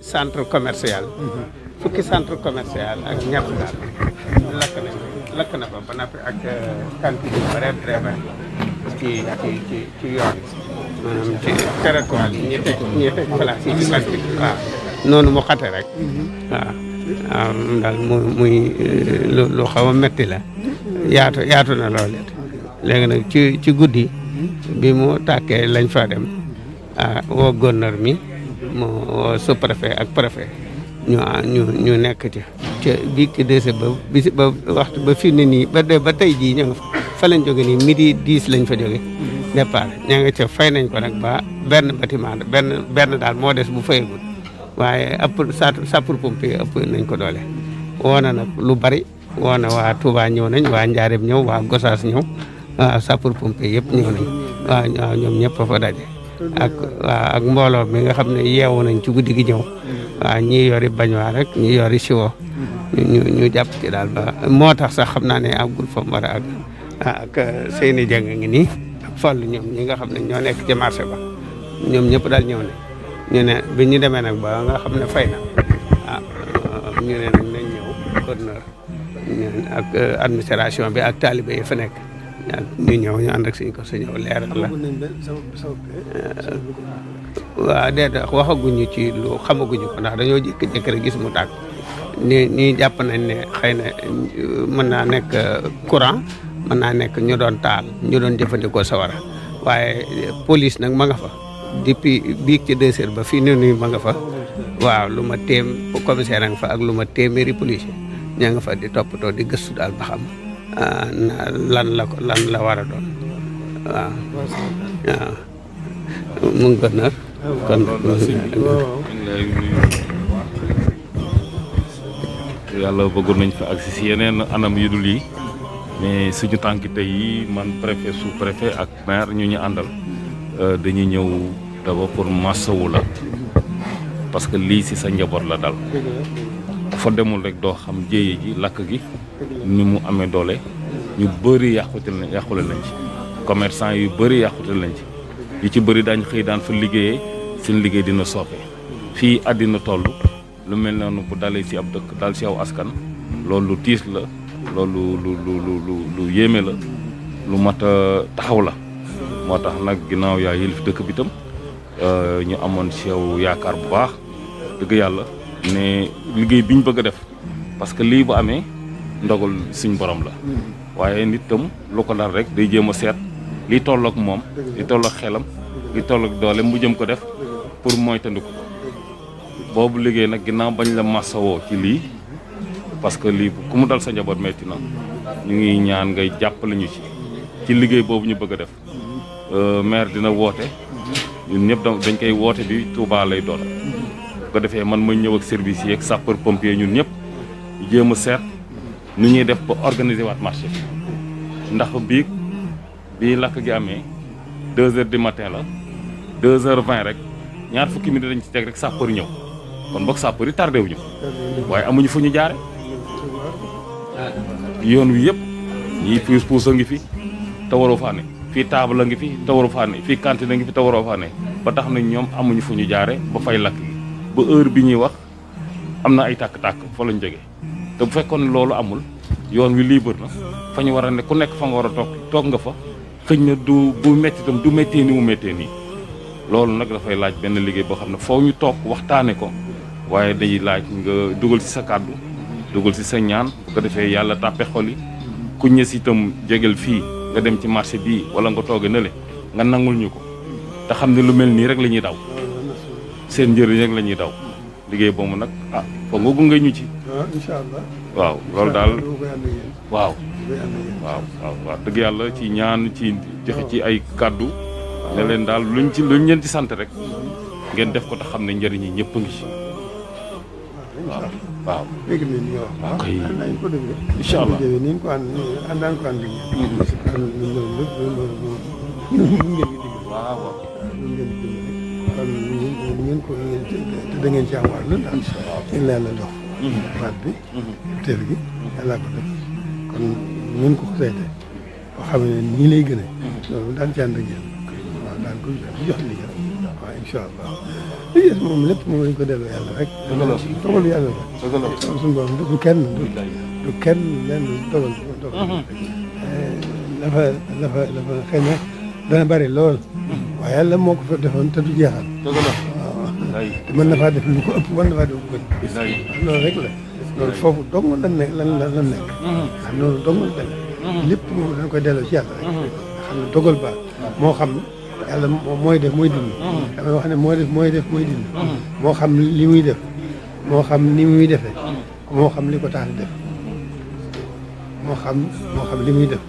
centre commercial fukki centre commercial ak ñett daal lakk na ba noppi ak cantine yu bare bare ci yoon maanaam ci territoire yi ñi teg place yi ci cantine waaw noonu mu xate rek waaw daal muy lu xaw a metti la yaatu na loolu it léegi nag ci guddi bi mu tàkkee lañ fa dem woo gouverneur mi mu woo sous-préfet ak préfet ñu nekk ca biig ci dese ba waxtu ba fi ne nii ba tey jii ñu nga fa lañ jóge nii midi 10 lañ fa jóge départ ña nga ca fay nañ ko nag ba benn bâtiment benn daal moo des bu fayagul waaye sapeur pompier ëpp nañ ko doole woo na nag lu bari woo na waa Touba ñëw nañ waa Njaareem ñëw waa Gosaas ñëw waaw sapeur pompier yëpp ñëw nañ waaw ñoom ñëpp fa daje ak mbooloo mi nga xam ne yeewu nañ ci guddi gi ñëw waaw ñii yori bañuwaar rek ñii yori siwo ñu jàpp ci daal ba moo tax sax xam naa ne àggul fa mu war a àgg ak Seyni Dieng ngi nii ak Fallu ñoom ñi nga xam ne ñoo nekk ci marché ba ñoom ñëpp daal ñëw ne ñu ne bi ñu demee nag ba nga xam ne fay na ñu ne nag nañ ñëw gouverneur ak administration bi ak talibé yi fa nekk ñu ñëw ñu ànd ak suñ ko sa ñëw leeral la waaw déedéet waxaguñu ci lu xamaguñu ko ndax dañoo jékki-jékki rek gis mu tàkk nii jàpp nañ ne xëy na mën naa nekk courant mën naa nekk ñu doon taal ñu doon jëfandikoo sawara waaye police nag ma nga fa depuis biig ci 2 heures ba fii nii ma nga fa waaw lu ma commissaire nga fa ak lu ma téeméeri policier ña nga fa di toppatoo di gëstu daal ba xam lan la war a doon waaw mu ngi gën a kon yàlla bëggoon nañ fa agsi si yeneen anam yu dul yi mais suñu tànk tey yi man préfet sous préfet ak maire ñu àndal dañuy ñëw d'abord pour massawu la parce que lii si sa njaboot la dal fa demul rek doo xam jéye ji lakk gi ni mu amee doole ñu bëri yàqule nañ ci commerçant yu bëri yàqute nañ ci yu ci bëri daañ xëy daan fa liggéeyee seen liggéey dina sooxe fii àddina toll lu mel noonu bu dalee ci ab dëkk dal ci aw askan loolu lu tiis la loolu lu yéeme la lu mat a taxaw la moo tax nag ginnaaw yaa yëlif dëkk bi tam ñu amoon ci yow yaakaar bu baax dëgg yàlla ne liggéey bi ñu bëgg a def parce que lii bu amee ndogal suñ borom la waaye nit tam lu ko dal rek day jéem a seet li tollook moom li tollook xelam li tollook doole mu jëm ko def pour moytandiku ko boobu liggéey nag ginnaaw bañ la massawoo ci lii parce que lii ku mu dal sa njaboot metti na ñu ngi ñaan ngay jàppale ñu ci liggéey boobu ñu bëgg a def maire dina woote ñun ñëpp dañ koy woote bi Touba lay doon bu ko defee man ma ñëw ak service yi ak sapeur pompier ñun ñëpp jéem a seet nu ñuy def ba organiser waat marché bi ndax bii lakk gi amee 2 heures du matin la 2 heures 20 rek ñaar fukki minutes dañ ci teg rek sapeur ñëw kon boog sapeur yi tardé wuñu waaye amuñu fu ñu jaare yoon wi yëpp ñii puus a ngi fi te waroo faa ne fii table a ngi fi te waroo faa ne fii cantine a ngi fi te waroo faa ne ba tax na ñoom amuñu fu ñu jaare ba fay lakk gi ba heure bi ñuy wax am na ay tàkk-tàkk fa lañ jógee te bu fekkoon loolu amul yoon wi libre na fa ñu war a ne ku nekk fa nga war a toog nga fa xëñ na bu métti itam du méttee ni mu méttee nii loolu nag dafay laaj benn liggéey boo xam ne foo ñu toog waxtaane ko waaye day laaj nga dugal ci sa kàddu dugal ci sa ñaan bu ko defee yàlla tàppe xol yi ku ñës itam jegel fii nga dem ci marché bii wala nga tooge nële nga nangul ñu ko te xam ne lu mel nii rek la ñuy daw seen njëriñ rek la ñuy daw liggéey boobu nag foog nga gunge ñu ci incha allah waaw loolu daal waaw dëgg yàlla ci ñaan ci joxe ci ay kàddu ne leen daal luñ leen ci sant rek ngeen def ko te xam ne njëriñ yi ñëpp a ngi ci waaw dégg nañ li nga wax waaw kay nañ ko dégg incha allah ni ñu ko àndaan ko ànd waaw kon ngeen ko te da ngeen ci am wàll ndax seen la yàlla jox baat bi teel gi yàlla ko def kon ngeen ko sayte boo xam ne nii lay gënee loolu daan ci ànd ak yéen waaw daan ko jox liggéey waaw incha allah li des moom lépp moom lañ ko delloo yàlla rek. dogalu yàlla la. suñu borom du kenn du kenn lenn dogal. dafa xëy na dana bari lool. waaye yàlla moo ko fa defoon te du jeexal. waaw te mën na faa def lu ko ëpp mën na faa def lu ko ëpp. loolu rek la. loolu foofu dong lan nekk lan nekk. ndax loolu dong la demee. lépp moom dañ koy delloo ci yàlla rek. nga xam ne dogal ba moo xam yàlla mooy def mooy dindi. damay wax ne mooy def mooy dindi. moo xam li muy def. moo xam ni muy defee. moo xam li ko tax di def. moo xam li muy def.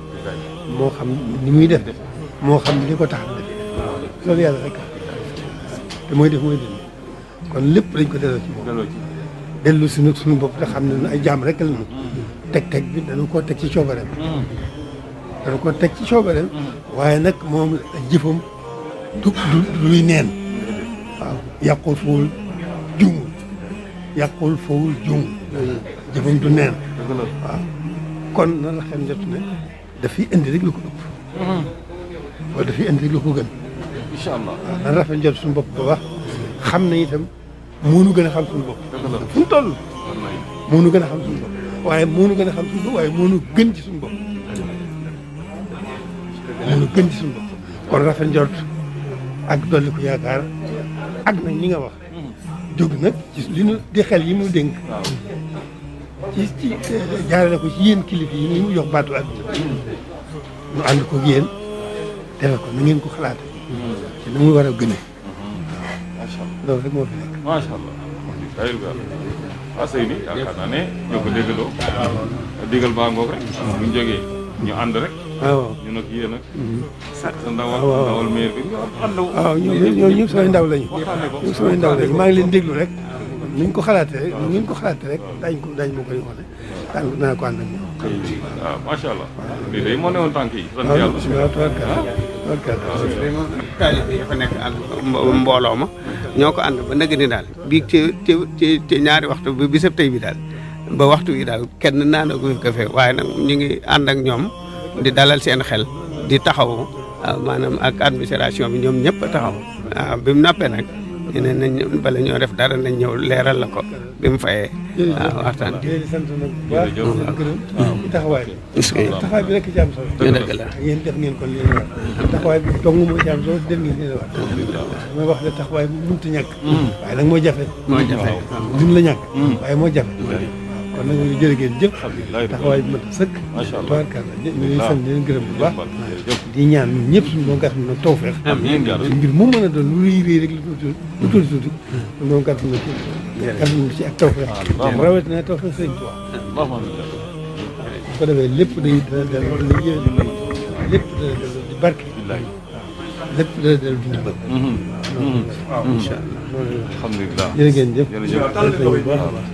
moo xam ni muy def. moo xam li ko tax di def. loolu yàlla rek te mooy def mooy dindi. kon lépp dañ ko delloo ci moom. dellu si nag suñu bopp te xam ne ay jaam rek la ñu. teg bi dañu koo teg ci coobareem. dañu koo teg ci coobareem. waaye nag moom jëfam du luy neen. waaw yàqul fowul juumul. yàqul fowul juumul. jëfam du neen. waaw kon nan la xel njot ne dafiy indi rek lu ko ëpp. wala dafiy indi rek lu ko gën. incha allah waaw nan rafet njot suñu bopp ba wax xam ne itam moo nu gën a xam suñu bopp. fu mu toll moo nu gën a xam suñu bopp. waaye moo nu gën a xam suñu bopp waaye moo nu gën ci suñu bopp. moo nu gën ci suñu bopp. kon rafet njort ak dolli ko yaakaar ak nag li nga wax. jóg nag ci li nu di xel yi mu dénk. ci jaarale ko ci yéen kilifa yi ñu jox baatu àdduna. ñu ànd ko yéen defe ko na ngeen ko xalaate te na mu war a gënee. loolu rek moo fi nekk. macha allah. waaw Seyni yaakaar naa ne ñoo ko déggaloo. digal baa ngoog rek. bu ñu jógee ñu ànd rek. waaw ñu nag yéen ak. sa ndawal maire bi. waaw ñoom ñëpp samay ndaw lañu. ñoom samay ndaw lañu maa ngi leen déglu rek. ni ñu ko xalaatee rek ni ngeen ko xalaatee rek daañu ma koy wane. naa ko ànd ak ñoom. waaw macha allah. lii day moo newoon tànk yi. sant yàlla waaw tubarkalla. taalib yi fa nekk ak mbooloo ma ñoo ko ànd ba nag ni daal bii ci ñaari waxtu bi bisab tey bi daal ba waxtu yi daal kenn naanagu fi kafe waaye nag ñu ngi ànd ak ñoom di dalal seen xel di taxaw maanaam ak administration bi ñoom ñëpp a taxaw waaw bi mu nappee nag ñu ne nañ bala ñoo def dara nañ ñëw leeral la ko bi mu fayee waaw waxtaan bi. di sant nag bu baax di gërëm ci taxawaay bi. taxawaay bi rek ci am solo. dëgg la yéen def ngeen ko li leen war. taxawaay bi dong moo ci am solo def ngeen li leen war. damay wax ne taxawaay bi mënut a ñàkk. waaye nag moo jafe. moo jafe duñ la ñàkk. waaye moo jafe. kon nag ñu jërë ngeen jëf. taxawaay bi mat a sëkk. macha allah tubaarkalla ñu ngi sant di leen gërëm bu baax. di ñaan ñun ñëpp suñu doon gàtt na tawfeex. mbir mu mën a doon lu rëy rëy rek lu tuuti suñu doon gàtt na ci ak tawfeex. rawatina tawfeex sëñ Tuubaa. bu ko defee lépp day dana dellu lépp dana dellu di barke. lépp dana dellu di ndimbal. incha allah alhamdulilah jërë ngeen jëf. jërëjëf bu baax a baax.